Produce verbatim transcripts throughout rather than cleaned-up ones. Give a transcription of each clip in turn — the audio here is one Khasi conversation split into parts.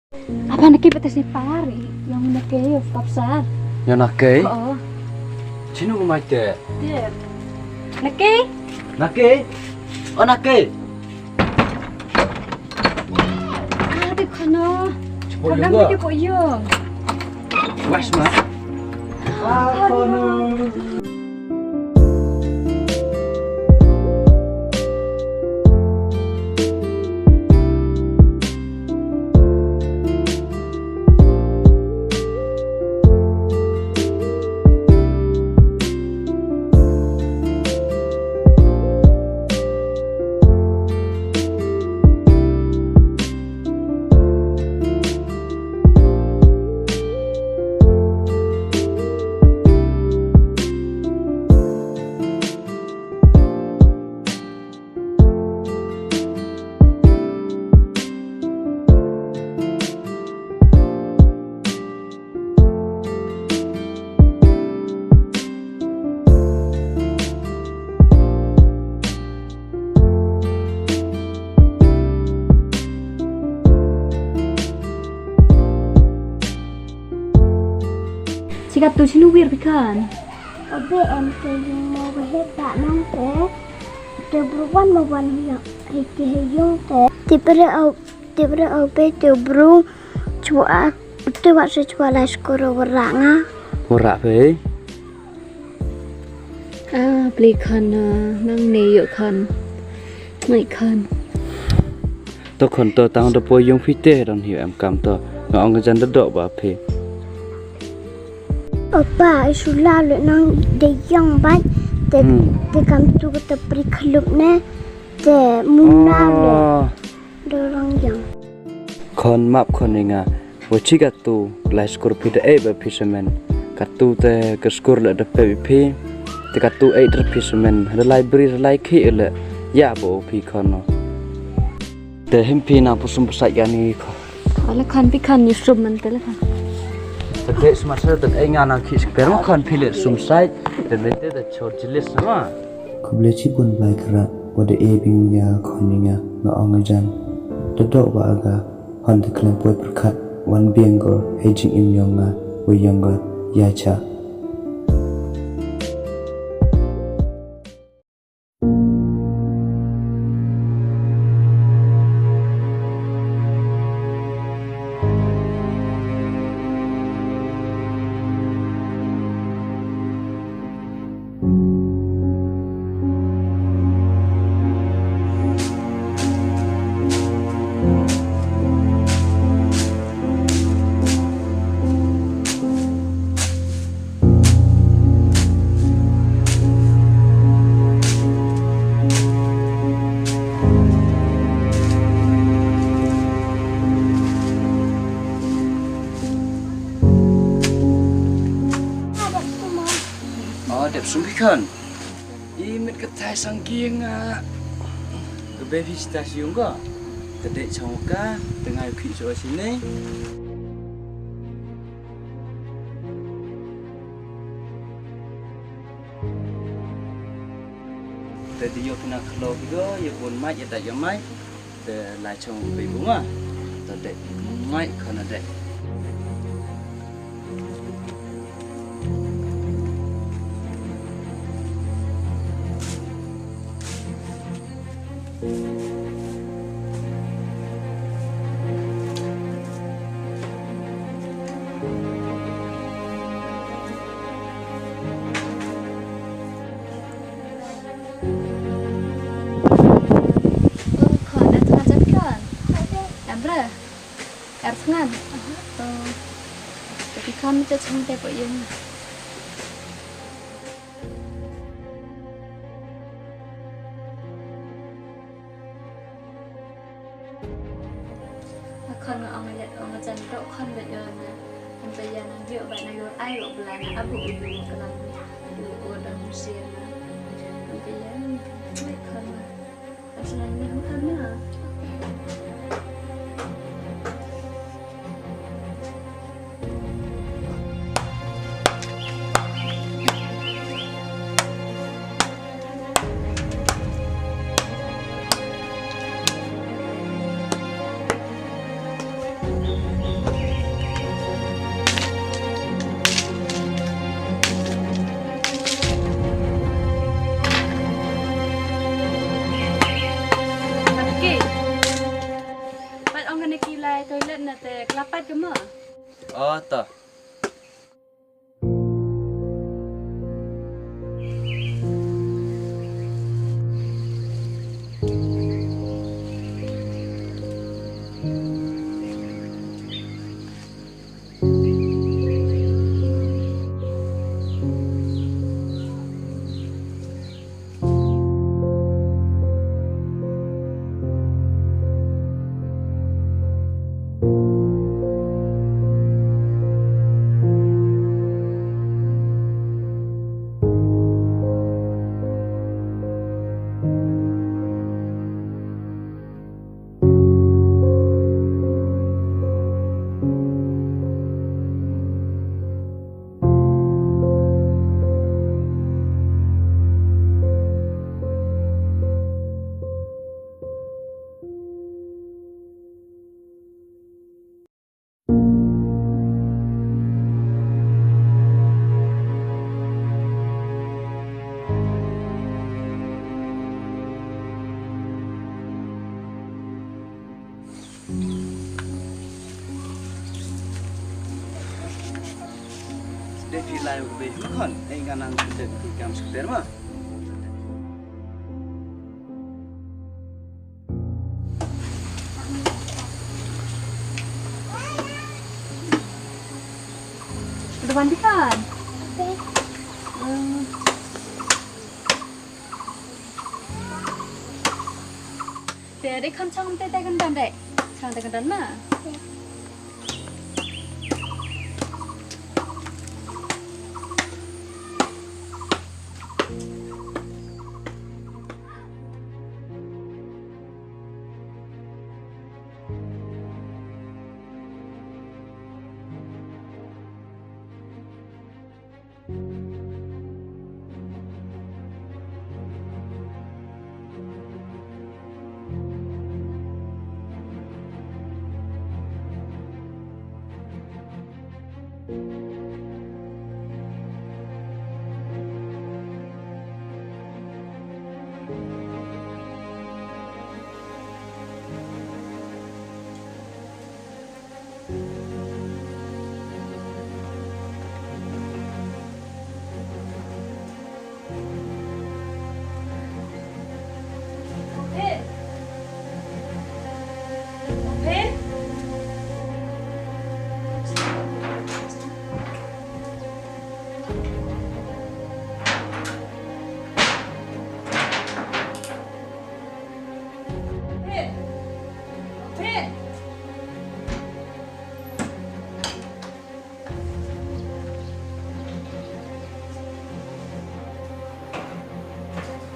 Apa naki batas ni pari yang naki of kapsar. Yang naki? Oh. Sino ko mai te? Dia. Naki? Naki? Oh naki. Ah, di kono. Cepat juga. Di koyong. Wes ma. Ah, kono. Sika tu sinu wir pikan. Obe em te yung mo behe ta nong te. Te bruwan mo wan hiya. Hiki he yung te. Te pre au, te pre au pe te bru. Chua. Te wa se chua la skoro wara nga. Wara pe. Ah, pli khan, ah, nang ne yo khan. Ngai khan. To khan to tang da poi yung phi te don hiu em kam to. Nga ong jan da dok ba phi. Opa, isu la le nang de yang bai. Te, hmm, te kam tu ka te pri khluk ne. Te muna le. Oh. Dorang yang. Khon map khon ïa nga. Wa chi katu lai skur phi da ei ba phi semen. Katu te ka skur le da pe phi. Te katu ei da phi semen. Da lai bri da lai khi le. Ya ba phi khon no. Te him phi na pusum pusai yani kho. Ala khon phi khon ni sum man te la khon. Te de sma sa te ei nga na khi skur ma khon phi le sum sai. Te le te da chor jilis ma. Khublei chibun Blai Khrah, wa da e bing ïa khon ïa nga nga ong jan. Da dok ba aga, hon da khlem poi pyrkhat, wan biang go, hei jingim yong nga, wa yong go, ïa cha. Oh, dep sum phi khon. I mit ka thai sang kieng, ah. Ka baby sta siung ko. Ka dek chong ka, tengah ki so sini. Te di yo pina khlo ki go, yo bun mai, yo dak yo mai. Te la chong pei bu ma. Te dek mai khana dek. Oh, khon, ar thngan jam khon. Amra. Ar thngan. Oh. Tapi khon te chang te po yen. Khon nga ong ïa ong jan dok khon ba ïa na. Ong ba ïa na dio ba na yor ai ro bla na abu u yu ka lam. U u dang sien na. Ong ba ïa na khon. Aslan ni khon na. Te ka la pat ka mo? O to. Dei phi lai u bei ma khon, ei nga nang kynduh phi kam skter ma. Udah mandi kan? Hmm. Te dei kham chang te te kan dan dei. Chang te kan dan ma.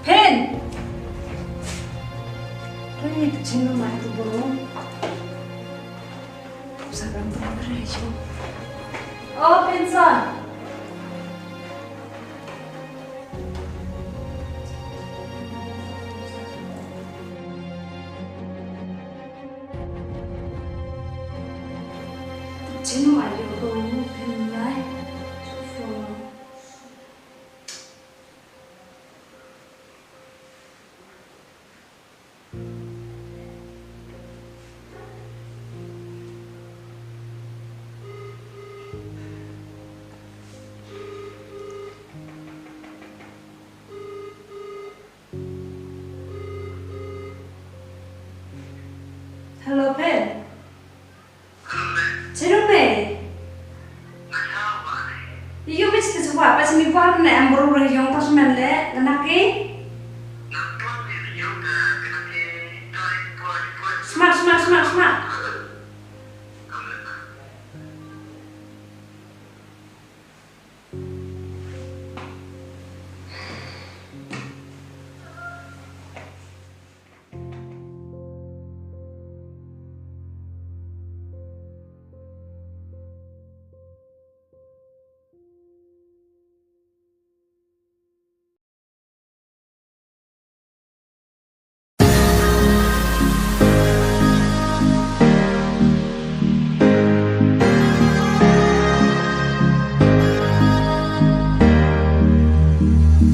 Phin! Phin, tu chin ma tu bro. Sa ram bro re jo. Oh, Phin son. Chin ma ïa ka bro Phin lai. Hello, Phin. Chirung me. Iyo me chita chwa pa chimi kwa ne ambro re yong pa chman le ngana ke.